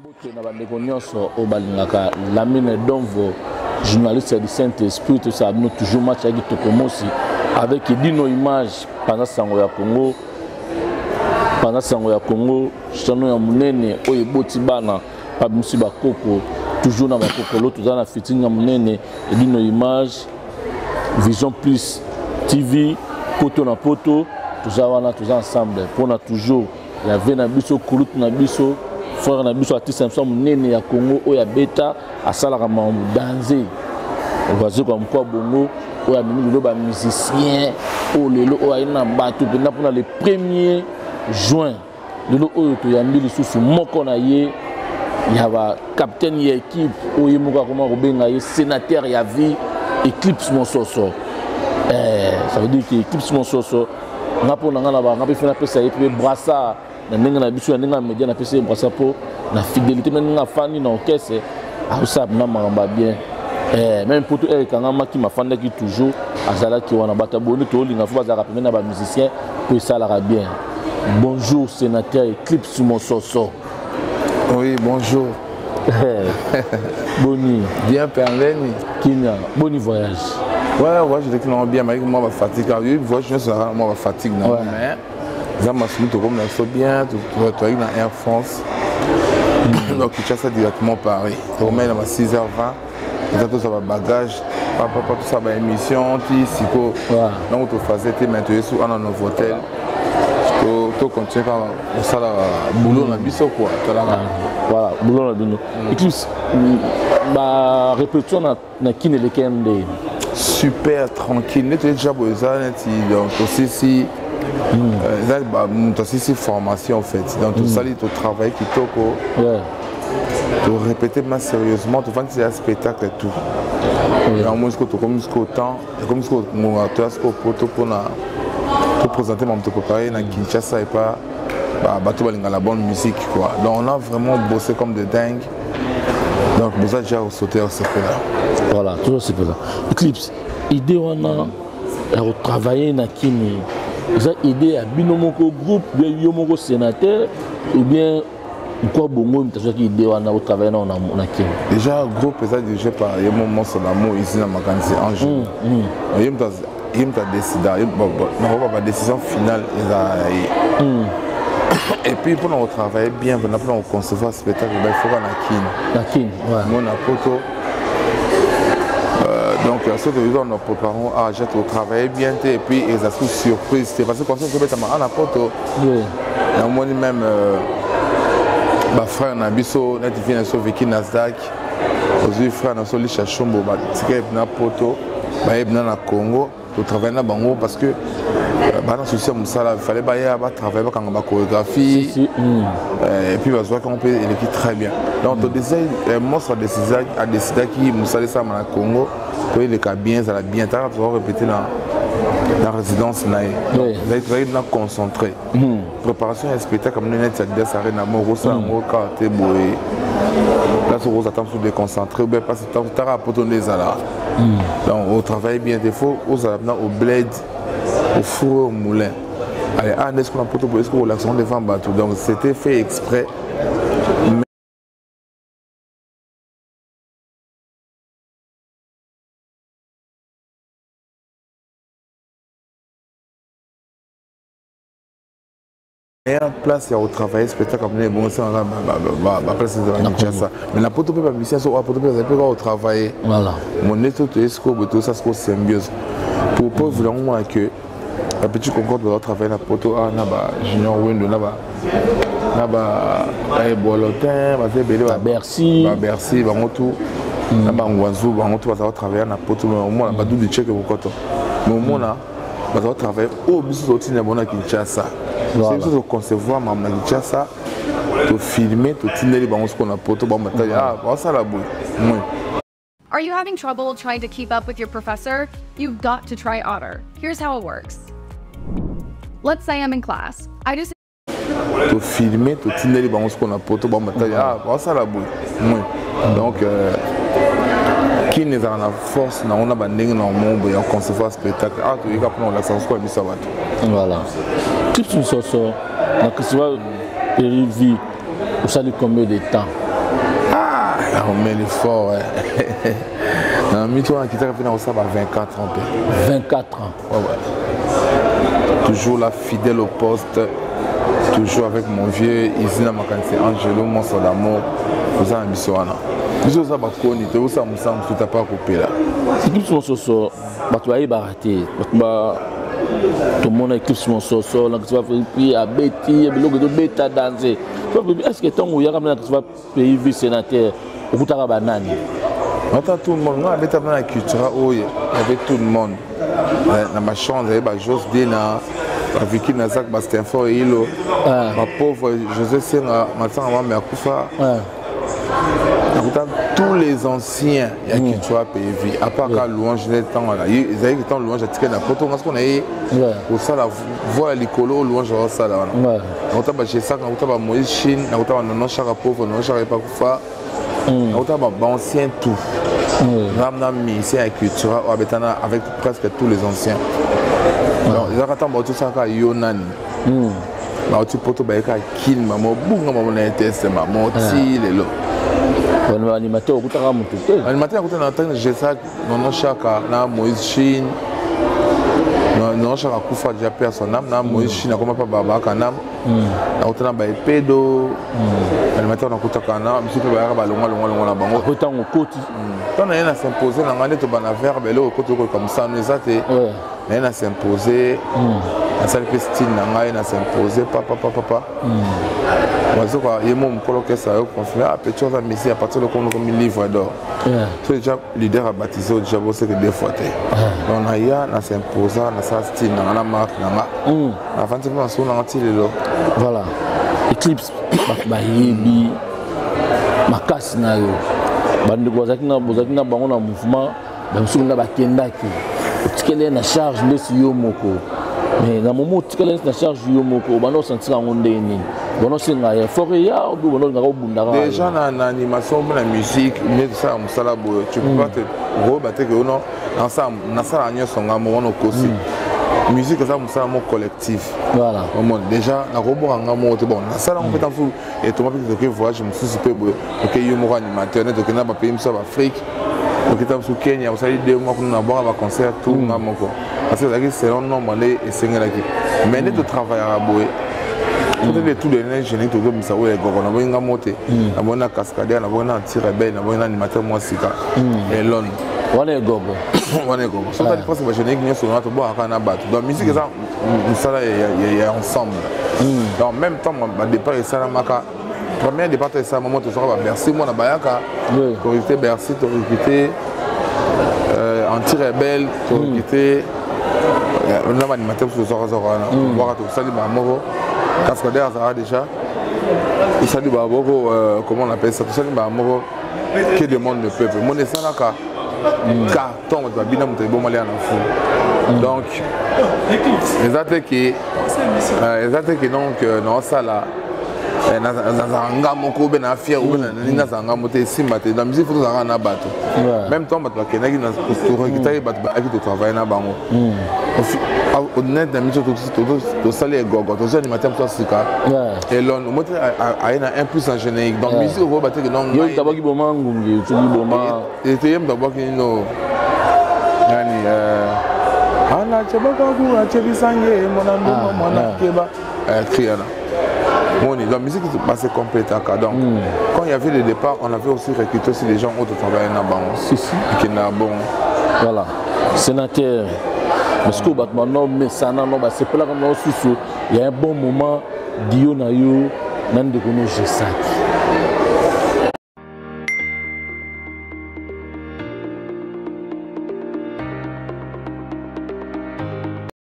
Mbote na bandeko nyonso oyo balingaka Lamine Donvo, journaliste du Saint-Esprit, tosala bino toujours match ya Kitokomosi avec Dino Image, panza sango ya Congo, panza sango ya Congo, chano ya munene oyo eboti bana babimisi bakoko, toujours na bakokolo, toza na fitting ya munene Dino Image, Vision Plus TV, poto na poto, toza wana, toza ensemble mpona toujours ya vie na biso, kulutu na biso, frère na biso, artiste na biso monene ya Congo oyo abeta, asalaka makambo danze wazekwa mokwa bongo, oyo amemi lelo ba musicien oyo lelo oyo aye na bato mpenza mpona le 1er juin. Lelo oyo toyambi lisusu moko na ye ya ba capitaine ya équipe oyo ye moko akoma kobenga ye sénateur ya vie, Eclipse Mososo. Ça veut dire que Eclipse Mososo, nga mpo na nga na banga mpe fe napesa ye mpe brassard na ndenge na biso, na ndenge ya media, napesa ye brassard mpo na fidélité mpe ndenge afandi na orchestre, azosala mpena makambo ya bien. Même poto ere ekangamaki, mafandaki toujours, azalaki wana. Bato ya boni tolinga fo bazalaka pembeni na bamusicien mpo esalaka bien. Bonjour sénateur Eclipse Mososo. Oui, bonjour. Boni. Bien, Perleni. Kimia, boni voyage. Ouais, voyage de vraiment bien, mais moi, ma fatigue. Oui, voyage, je suis moi, ma fatigue, non, mais ça m'a soutenu, comme ça, bien, tu tu dans Air France. Donc, tu ça directement Paris. Tu remets à 6h20. Eza tout ça bagage, papa, tout ça ba émission, ti siko. Donc, tu faisais tes mains, tu es sous un Novotel. To continuer quand on sala boulot na biso quoi. Voilà, boulot na bino. Eclipse, ba répétition na Kin eleki nde. Super tranquille. Neti déjà boza neti donc aussi si eza ba moto asisi formation en fait. Donc tosali to travailler kitoko. To répéter ma sérieusement, to vandi ya spectacle et tout. Yango moi siko tokomi siko temps, ekomi siko ngonga toya siko poto mpona to présenter makambo to préparer na Kinshasa et pas bato balinga la bonne musique quoi. Donc on a vraiment bossé comme des dingues. Donc boza déjà sauter osepela. Voilà, toujours sepela. Eclipse, idée wana ya kotravailler na Kini, eza idée ya bino moko groupe, bien yo moko sénateur, ou bien quoi bongo moto azwaki idée wana kotravailler nao na Kini? Déjà groupe eza dirigé par ye mo Monso Lamo ici na Makanisi Ange. Ye moto ye moto adécida, nakoba ba décision finale eza ye. Et puis mpona kotravailler bien, mpona koconcevoir spectacle, il faut na Kini. Na Kini, ouais. Mo na poto. Donc soki toyoki wana préparons, ah j'ai travaillé bien te, et puis eza sous surprise te, parce que concert tobetama ana poto. Namoni même bafrère na biso neti vi na biso Viki Nasdak, ozwi frère na biso Lisha Shombo, batika ye na poto, bayebi na na Congo, totravaille na bango parce que bana souci ya mosala, fallait baya batravaille, bakanga bachorégraphie, et puis bazwaki yango mpe eleki très bien. Donc todécide, monstre adécidaki mosala esalama na Congo po eleka bien, ezala bien. Taka toza répété na résidence na ye, tozalaki na concentré préparation ya spectacle monene neti Adidas Arena moko osala yango kaka te boye, place okozala ta mosusu déconcentré ou bien place taka poto nde ezala. Donc otravaille bien te, faut ozala mpena au bled, au four, au moulin. Allez, ah, est-ce qu'on a poto, est-ce qu'on l'action devant bateau? Donc c'était fait exprès. Meilleure place ya kotravailler spectacle monene ebongisaka baplace ezala Kinshasa, mais na poto mpe bamisia so poto mpe bazali mpe kaka kotravailler. Monde to toye sikoyo boye, tosala sikoyo symbiose pour preuve yango mona que ba petit Concorde baza travailler na poto awa na ba Junior Wendo na ba Ebolotin, baza ebele, Babercy, Babercy, bango tout na bangwanzu, bango tout baza kotravailler na poto. Mais omona badudu cheke kokoto, mais omona baza kotravailler oyo biso totinda bango na Kinshasa. Biso toconcevoir makambo na Kinshasa, tofilme, totindeli bango sikoyo na poto, bango batali, ah baosala boye moi. Are you having trouble trying to keep up with your professor? You've got to try Otter. Here's how it works. Let's say I'm in class. I just tofilme, totindeli bango sikoyo na poto, bango batali, ah baosala boye moi. Donc Kini ezala na force nango na bandenge na yango boye ya concevoir spectacle awa, toyika mpona kolakisa sikoyo ya biso ya bato. Voilà. Eclipse Mososo, na Christian Perivi, osali combien de temps? Omeli fort. Na mito wana kitaka mpe na kosala ba 24 ans mpe. 24 ans. Ouais. Toujours là, fidèle au poste, toujours avec mon vieux Izina Makanisi Angelo, monstre d'amour. Oza na biso wana. Biso oza bakoni te, osala mosala mosusu ta pa kopela. Eclipse mososo bato bayebaka te, bato ba tomona Eclipse mososo na Christophe abeti biloko ezobeta danse. Est ce que ntango oyaka na Christophe pays vice sénateur okutaka banani? Ata tout le monde, nga abeta na cultura oyo, avait tout le monde. Na ba chance, avait ba Jos Dena, ba Vicky Nazak, ba Stanford Hilo, ba pauvre José Senga, Matsanga Mame Akufa. Nakuta tous les anciens ya cultura pays vie, à part ka louange nde ntango ezalaki ntango louange atikali na poto, nga soko na ye kosala voix ya likolo louange azosala wana. Nakuta ba Jesak, nakuta ba Moïse Chine, nakuta ba Nono Chaka pauvre, Nono Chaka epa kufa. Nakuta ba ancien tout. Nga na musicien ya cultura oyo abetana avec presque tous les anciens. Donc ezalaka ntango bauti osalaka yo nani, bauti poto bayeka kini mamo bunga mamo na etese mamo ti lelo. Animateur okutaka motu te? Animateur akuta na ntango Jesak, Nono Chaka na Moïse Chine. Nono Chaka akufa déjà, paix à son âme. Na Moïse Chine akoma mpa babaka nam, nakuta na baepedo animateur, nakutaka na biso mpe bayaka balongwa longwa longwa na bango. Après ntango okoti? Ntango naye na s'impose na ngai nde tobanda verbe eloko ekoti okoleka mosano eza te. Naye na s'impose, nasali mpe style na ngai, na s'impose papapapapa. Bazoka ye mo mokolo kesa yo confirme, ah petit oza messi à partir de komi komi livre d'or. So déjà leader abaptisé déjà boseke deux fois te. Donc naya na s'imposa, nasala style na nga na marque na nga, navandi mpe masolo na nga ti lelo. Voilà, Eclipse, bato bayebi makasi na yo. Bandeko bazalaki na bozalaki na bango na mouvement, bamosusu na bakendaki, otikeli ye na charge ndesi yo moko. Mais na momo otikeli na charge yo moko, obanda osentir yango ndenge nini? Obanda osenga ya fort eya obi obanda olingaka obundaka? Déjà na animation mpe na musique nde tosala mosala boye, tu peux pas te koyeba te ke ono nasala nyonso nga moko wana, okosi. Musique eza mosala moko collectif. Voilà. Omoni déjà nakoboka nga moko te. Bon, nasala yango mpe ntango etoma mpe toke voyage mosusu mpe boye, toke yo moko animateur nde tokenda bapays mosusu ya baafrike, tokita mosusu Kenya, osali 2 mois kuna, nabwaka baconcert tout nga moko parce que ezalaki selon nombre nde esengelaki. Mais nde totravaillaka boye, soki nde tout dernier générique tozobimisa oyo egoko, naboyi nga mo te, naboyi na cascadeur, naboyi na anti rebelle, naboyi na animateur mwa sika elone. Wana egogo. Wana egogo. So tali presque bagénérique nyonso wana tobwakaka na bato. Donc musique eza mosala ya ensemble. Donc en même temps badépart esalamaka, premier départ to esalama mo tozwaka babercy mwana bayaka, torecrute Bercy, torecrute anti rebelle, torecrute na baanimateur mosusu tozwaka zwaka wana, tobwaka, tosali baa moko, cascadeur azalaka déjà, tosali baa moko, comment on appelle ça, tosali baa moko que demande le peuple, moni esalaka carton, bato babina, moto ebomali ya na fu. Donc eza te ke eza te ke donc naosala nazala nga moko obe na fier obe nani, nazala nga moko te, esimba te. Na musique faut tozalaka na bato. Même temps bato bakendaki, torekitaki bato bayaki, totravaille na bango net. Na miso tosali egogo, tozwi animateur mosu asika elon omo te aye na un plus en générique. Donc musique okoyeba te ke non. Yo tabaki boma ngungi, soki boma. Ete ye moto abwaki nino nani ana chebakaku achebisange mwana nduma mwana keba cri wana moni. Donc musique base complétaka. Donc quand il y avait le départ, on avait aussi recruté aussi des gens autres travailler na bango. Si si. Ekenda bon. Voilà, sénateur, parce que bato bano mesana no basepelaka no susu ya un bon moment dio na yo na ndeko no Jesaki.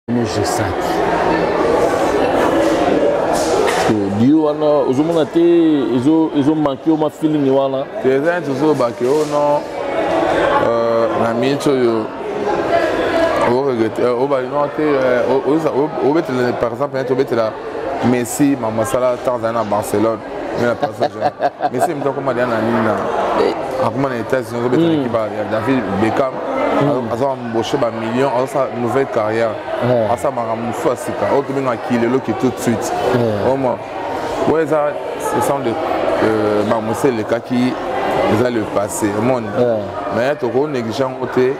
No Jesaki dio wana ozomona te ezomanke yo ma feeling wana? Eza neti ozolobaki o non na minute oyo oregrete obali non te, obetela par exemple neti obetela Messi mamasala ntango azali na Barcelone, mais na passage Messi moto akoma deya na nini na akoma na États-Unis, ozobetela équipe ya David Beckham, aza embauché bamillion, azosala nouvelle carrière, asala makambo mosusu ya sika oyo tobengaka kileloki tout de suite. Omoi oyo eza ce sont de makambo esi elekaki. Eza le passé, omoni. Mais toko néglige yango te.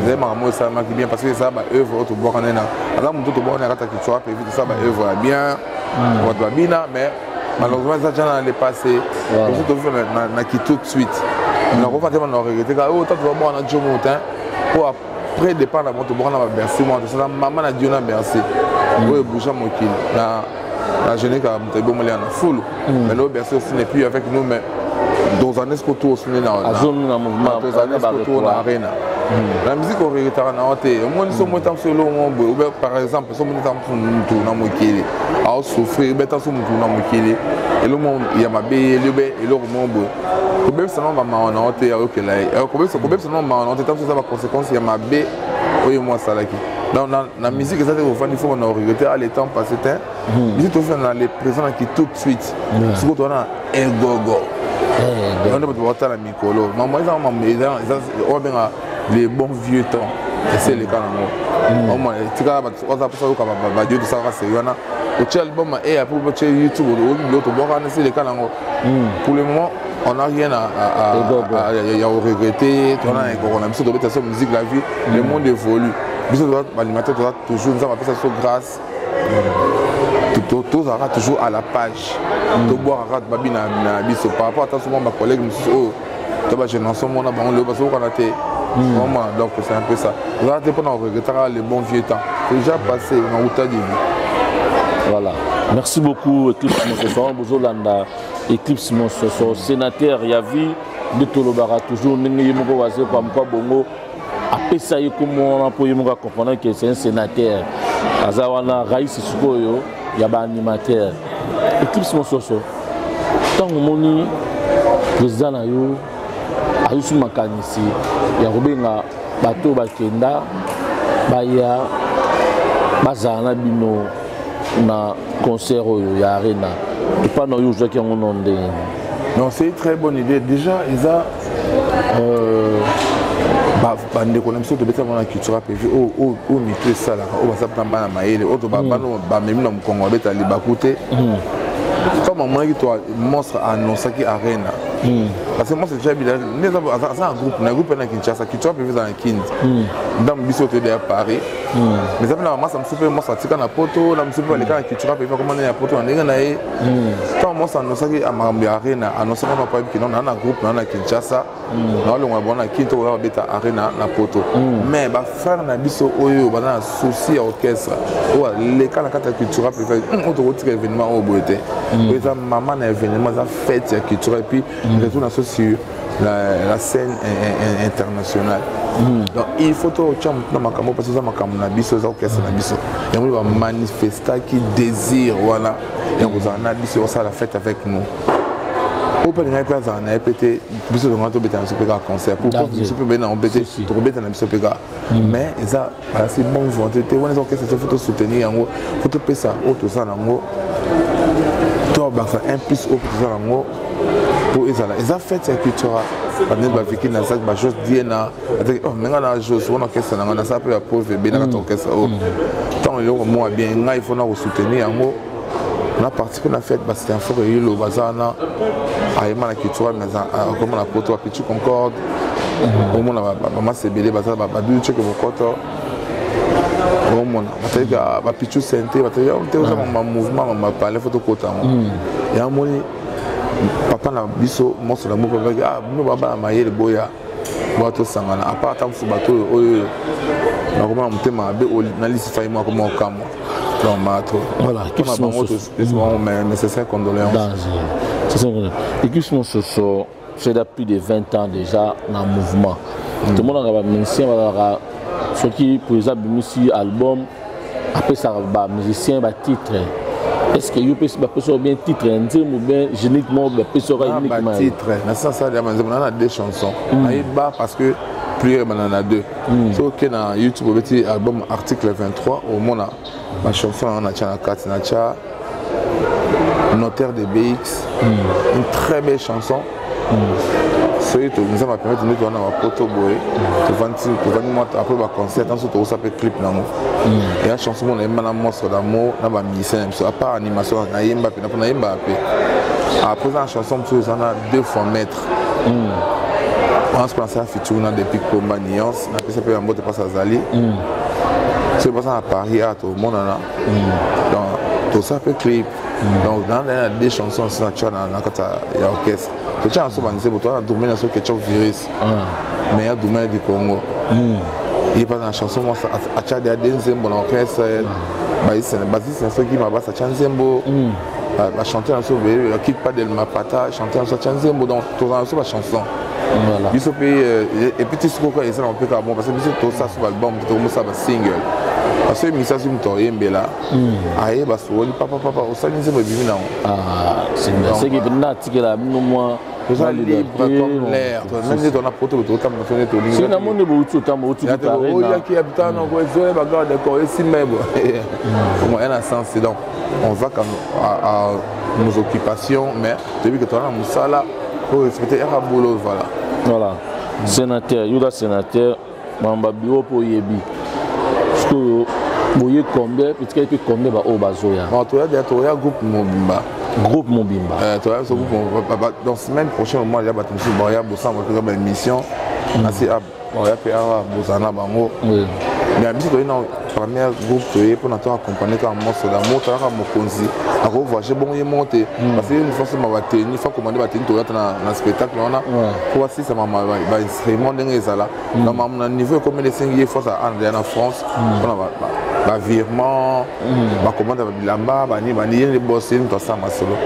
Ezali makambo oyo esalamaki bien, parce que eza baœuvre oyo tobwaka nde na aza motu tobwaka na kati ya cultura pevi, tosala baœuvre ya bien, bato babina. Mais malheureusement eza déjà na le passé. Tozo tovivre na ki tout de suite. Nakofa te na regretter kaka oyo tatu babwaka na Jomo te, po après départ na bango tobwaka na baBercy mwana, tosala mama na Dio na Bercy oyo ebouja mokili na jeune kaka moto ebomoli ya na fulu. Mais le Bercy aussi n'est plus avec nous, mais tozala soki tour osuni azongi na mouvement. Tozala soki tour na arena na musique, oregretaka na yo te. Omoni so omoni ntango so eloko moko boye, obe par exemple so omoni ntango motu na mokili aosouffrir, obe ntango so motu na mokili eloko moko ya mabe eyeli, obe eloko moko boye, kobebisa nao bamawa na yo te, ayokela ye. Kobebisa nao mawa na yo te ntango so eza baconséquence ya mabe oyo mo asalaki. Donc na musique eza te kofandi fo na oregrete ah, le temps passé te. Biso tofanda na le présent naki tout de suite. Sikoyo toza na egogo, yango nde bato bakotala mikolo. Mambo eza mambo eza oyo babenga les bons vieux temps, esi eleka nango. Omona etikala bato oza mposa yoka badio, tosalaka seri wana, otie album e après otie YouTube, oyoki biloko tobwaka wana, esi eleka nango. Pour le moment on n'a rien à regretter. Toza na ekoko na biso, tobeta so musique, la vie, le monde évolue. Biso toza baanimateur, toza toujours, Nzambe apesa biso grâce, tozalaka toujours à la page, tobwakaka babi na biso par rapport ata somo bacollègue mosusu oyo to bagénération mona bango lelo bazokana te. Vraiment, donc c'est un peu ça. Ozala te mpona koregretaka le bon vieux temps, c'est déjà passé na uta début. Voilà, merci beaucoup Eclipse Mososo. Bozolanda Eclipse Mososo, sénateur ya vie nde tolobaka toujours ndenge ye moko Wazekwa mokwa bongo apesa ye kombo wana, mpo ye moko acomprendre que c'est un sénateur, aza wana raïs sikoyo ya baanimateur. Eclipse Mososo, ntango omoni président na yo azwi makanisi ya kobenga bato oyo bakenda baya bazala na bino na concert oyo ya arena, epa na oyo ozwaki yango no ndenge? Non, c'est une très bonne idée. Déjà eza bandeko na biso tobeta bango na culture pevi oyo mitu esalaka, oyo baza mpena bana mayele, oyo bana bamemi na mokongo, babeta libaku te. Comme amonaki to monstre annonçaki arena, parce que monstre déjà bila nde aza na groupe, na groupe na Kinshasa, culture pevi eza na Kindi, ndambo biso toyede ya Paris, mais eza mpe na bamasa mosusu mpe monstre atika na poto, na mosusu mpe baleka na culture pevi, akoma nde ya poto na ndenge na ye. Ntango monstre annonçaki makambo ya arena, annonçaki wana payebi kino naa na groupe naa na Kinshasa, naolongola bango na Kini, tokoya babeta arena na poto. Mais bafrère na biso oyo baza na souci ya orchestre oyo aleka na kati ya cultura pevi, oyo tokotika événement oyo boye te, oyo eza mama na événement, eza fête ya cultura et puis retour na so sur la scène internationale. Donc il faut totya motu na makambo, parce eza makambo na biso, eza orchestre na biso. Yango bamanifestaki désir wana ya kozala na biso, kosala fête avec nous. Oyo mpe alingaki mpe azala na ye mpe te, biso tonga tobeta na biso mpe kaka concert pour biso mpe bena yango mpe te, tokobeta na biso mpe kaka. Mais eza balasi bonne volonté te wana, eza orchestre te, faut tosoutenir yango, faut topesa oyo toza nango, to bakisa un plus oyo toza nango mpo ezala eza fête ya cultura. Baneti baviki na zak, bajos diena, oh, menga na jos wana orchestre nanga, nasala mpe bapreuve ebele na kati orchestre oyo. Ntango eloko moko bien, ngai faut na kosoutenir yango, na participe na fête. Bastanford eyilo baza wana, ayema na cultura, mais akoma na poto, bapichu Concorde, omona bamasa ebele baza, badudu ceke mokoto, omona batalika bapichu sente, batalika te, oza bamouvement bapale, faut tokota yango. Yango moni papa na biso moso na moko alobaki: ah, bino babana mayele, boya boya tosangana. Apart ata mosusu bato oyo oyo nakoma na motema mabe, nalisi fai moko akoma okamwa. Donc mato. Voilà. Bango bango, mais nécessaire condoléance. Équipe Mososo, c'est plus de 20 ans déjà dans le mouvement. Tomonaka bamusicien bazalaka, soki président abimisi album, apesaka bamusicien batitre. Est ce que yo mpesi bapesa bien titre ya nzembo, bien générique moko bapesa oka uniquement titre na sens ya banzembo? Na deux chansons nayeba, parce que prière ebanda na deux. Soki oke na YouTube, obeti album article 23, omona bachanson yango. Natya na kati, natya Notaire de BX, une très belle chanson. Soki Nzambe apermettre nde toza na bapoto boye, tovandi mwa après baconcert, ntanso tokosa mpe clip nango. Eya chanson moko nayemba na Monstre d'Amour na bamusicien na biso. Apart animation, nayemba mpe mpo nayembaka mpe. Après eza na chanson mosusu eza na deux fois maître wana soki nasala featuring na depuis komba nuance, napesa mpe yango te mpasi azali soki mpasa na Paris awa tomonana, donc tosala mpe clip. Donc na deux chansons osi natia na kati ya orchestre, totia na so banzembo toza na domaine na so Ketchup Virus, meilleur domaine du Congo. Ye mpe na chanson moko atia deya de nzembo na orchestre, basisi na soki mabasi atya nzembo, bachanteur na so quitte pas del mapata, chanteur na so atya nzembo. Donc tozala na so bachanson biso mpe. Et puis ti sikoyo eza na mpe kaka bon, parce que biso tosala so baalbum te, tokomosala basingle, parce que émission soki moto oyembela ayeba sokoli papapapa osali nzembo ebimi nango. Seki mpenza atikela bino mwa Toza libre comme l'air, nde tona poto totambola so nde tolingi. Namoni bouti otambo outi. Oyaki ya bitano ezoya bagarde corps esimba ye bo ya na sens. Donc on va comme à nos occupations, mais toyebi ke toza na mosala po respecter yaka boulot, voilà. Voilà, sénateur yoka, sénateur mamba bureau mpo oyebi sikoyo boye combien, etikali mpe combien baoyo bazoya? Toya deya, toya groupe mobimba. Groupe mobimba. Toya so groupe. Donc semaine prochaine au moins ya bato mosusu baya bosamba mpe kaka baémission nasi baya mpe awa bozala na bango. Mais biso toye na première groupe, toye mpona to accompagner kaka Monstre d'Amour. Talaka mokonzi akovoyage bongo ye moko te, parce que une fois soma bateni fa commande bateni, toyata na spectacle wana po basisama bainstrument ndenge ezala. Donc mamu na niveau ekomeli esengi ye force ana na France mpona bavirement, bacommande ya babilamba bani bani. Ye nde boss, ye moto asala masolo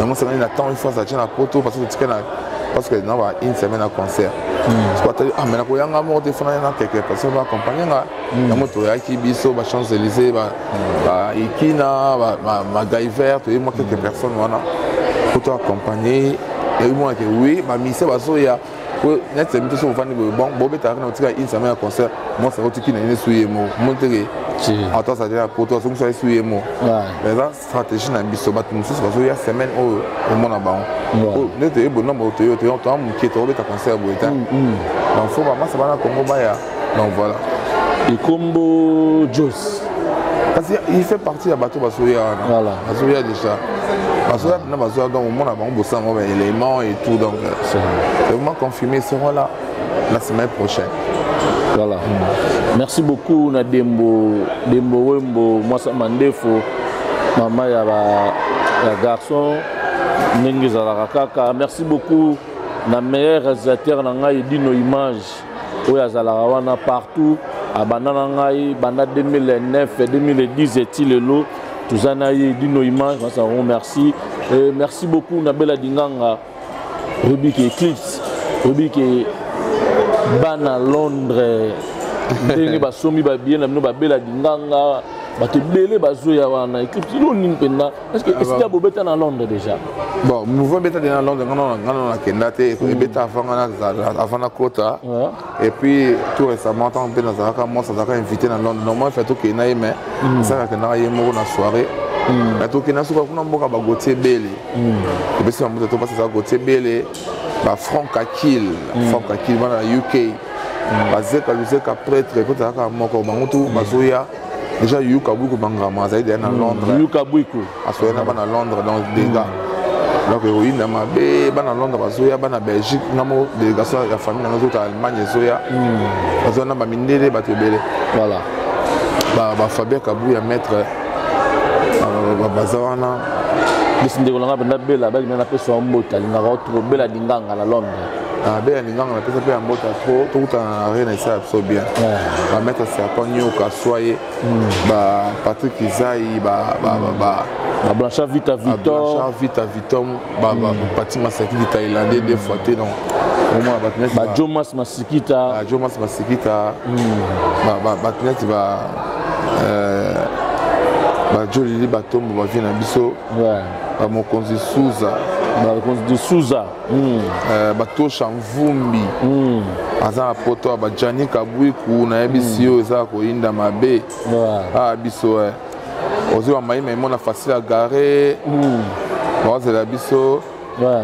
yango. Sengani na temps une fois atie na poto, parce que totika na parce que na ba une semaine na concert. Soki atali, ah mais nakoyanga moko te, fana na quelques personnes baaccompagne nga. Yango toyaki biso ba Champs Élysées, baikina, bagaiver, toye mwa quelques personnes wana po to accompagner. Emonake oui, bamise bazoya neti mito so ofandi boye. Bon, bobetaka na otika une semaine ya concert, mwasi akotiki na ye nesu ye mo mo teke ata azali na poto, azongisa ye su ye mo. Eza stratégie na biso. Bato mosusu bazoya semaine oyo, omona bango nde toye boye. Nombre toye, toya moke, tokobeta concert boye te. Donc faut bamasa bana Congo baya. Donc voilà. Ekombo Jos. Parce qu'il fait partie ya bato bazoya wana, bazoya déjà, bazoya mpena, bazoya. Donc omona bango bosala bango baélément et tout. Donc c'est vraiment confirmé, ils seront là la semaine prochaine. Voilà. Merci beaucoup na Dembo, Dembo Wembo, mwasa mandefo, mama ya ba ya garçon ndenge ezalaka kaka. Merci beaucoup na meilleur réalisateur na ngai Dino Image oyo azalaka wana partout, abanda na ngai banda 2009 2010 eti lelo toza na ye. Dino Image masango, merci. Et merci beaucoup na Bela Dinganga, oyebi ke Eclipse, oyebi ke bana Londres ndenge basombi babiye na bino. Babela Dinganga, bato ebele bazoya wana. Eclipse ilo nini mpenza? Est ce que esika bobeta na Londres déjà? Bon, mouvement ebeta déjà na Londres, ngana nakenda te. Ebeta avant nga avant nakota. Et puis tout récemment, ntango mpe nazalaka mwasi azalaka invité na Londres, normalement fait tokende na ye, mais esalaka akendaka ye moko na soirée. Mais tokenda suka kuna mboka bagotie ebele, epesi bambuta to mpasi ezala Gautier Bele, bafrank Akil, Frank Akil bana na UK, bazeka luzeka prêtre po tazalaka moko. Bango tu bazoya déjà. Yuka Bwiku Bangama azali deya na Londres. Yuka Bwiku. Asoya na bana Londres. Donc dégâts, donc ekoyinda mabe. Bana Londres bazoya, bana Belgique, nga moko délégation ya famille nanga ezota Allemagne, ezoya, bazoya na bamindele, bato ebele. Voilà. Bafabien Kabuya maître baza wana. Bisi ndeko nanga mpenza Bela balinga napesa wa mbote, alingaka otro Bela Dinganga na Londres. Bela Dinganga, napesa mpe ya mbote trop. Tokutana na arena, esala biso bien. Bamaître Serpent Nyoka Soye, Patrick Izai, Blanchard Vita Victor. Blanchard Vita Victor, Pati Masaki di Thaïlandais deux fois te. Donc omona bato neti Bajomas Masikita. Bajomas Masikita, bato neti bajolili batombo bavie na biso, bamokonzi Suza. Bamokonzi de Suza. Batosha Mvumbi aza na poto, bajani Kabwiku nayebisi yo eza koyinda mabe. Biso ozwi bamayima emona facile ya gare, bazela biso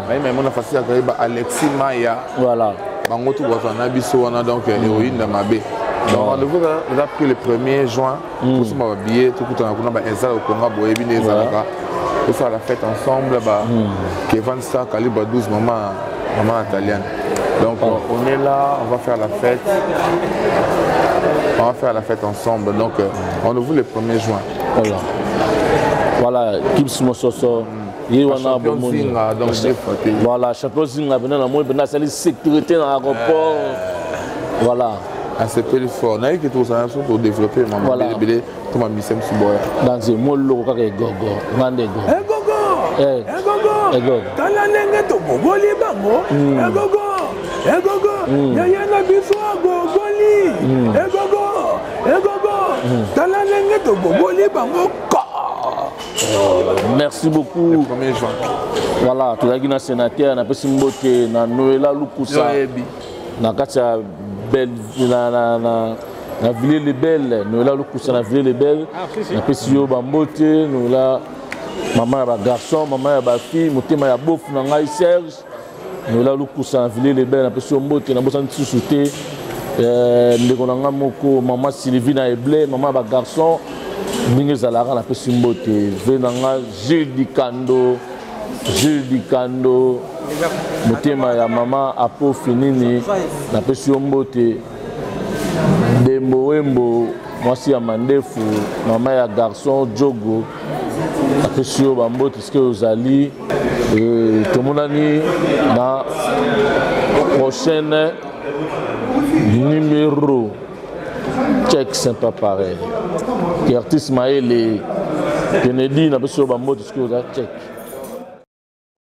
mayima emona facile ya gare, ba Alexis Maya. Bango tu bazwa na biso wana. Donc ekoyinda mabe. Donc rendez-vous eza pris le 1er juin, tosomba babillet, tokutana kuna. Baezala okonga boyebi nde ezalaka. Tosala la fête ensemble, ba Kevin Star, Calibre 12, maman, maman italienne. Donc oh. On est là, on va faire la fête. On va faire la fête ensemble. Donc on ouvre le 1er juin. Voilà. Voilà, Kips Mososo. Ye wana bomoni voilà champion zinga mpena na moi mpena asali sécurité na aéroport voilà. Asepeli fort, nayebi ke tozala so todéveloppe mama ebele to mamisa mosusu boya danse mo loko kaka egogo nga nde egogo. Egogo, egogo, tala ndenge togogoli bango. Egogo, egogo, yaya na biso agogoli. Egogo, egogo, tala ndenge togogoli bango. Merci beaucoup. Le 1er juin. Voilà, tozalaki na sénateur, napesi mbote na Noela Lukusa na kati ya belle na Villiers le Bel. Noela Lukusa na Villiers le Bel, napesi yo bambote Noela, mama ya bagarçon, mama ya bafille, motema ya bofu na ngai Serge. Noela Lukusa na Villiers le Bel, napesi yo mbote. Nabosani lisusu te ndeko na ngai moko, mama Sylvie na Eble, mama ya bagarçon, ndenge ezalaka, napesi mbote ve na nga Gilles Dikando, Gilles Dikando, motema ya mama Apo Finini, napesi yo mbote. Dembo Wembo, mwasi ya mandefu, mama ya garçon Jogo, napesi yo bambote sike ozali. Tomonani na prochaine numéro. Check sympa pareil ke artiste Mayele Kennedy, napesi yo bambote soki oza. Check.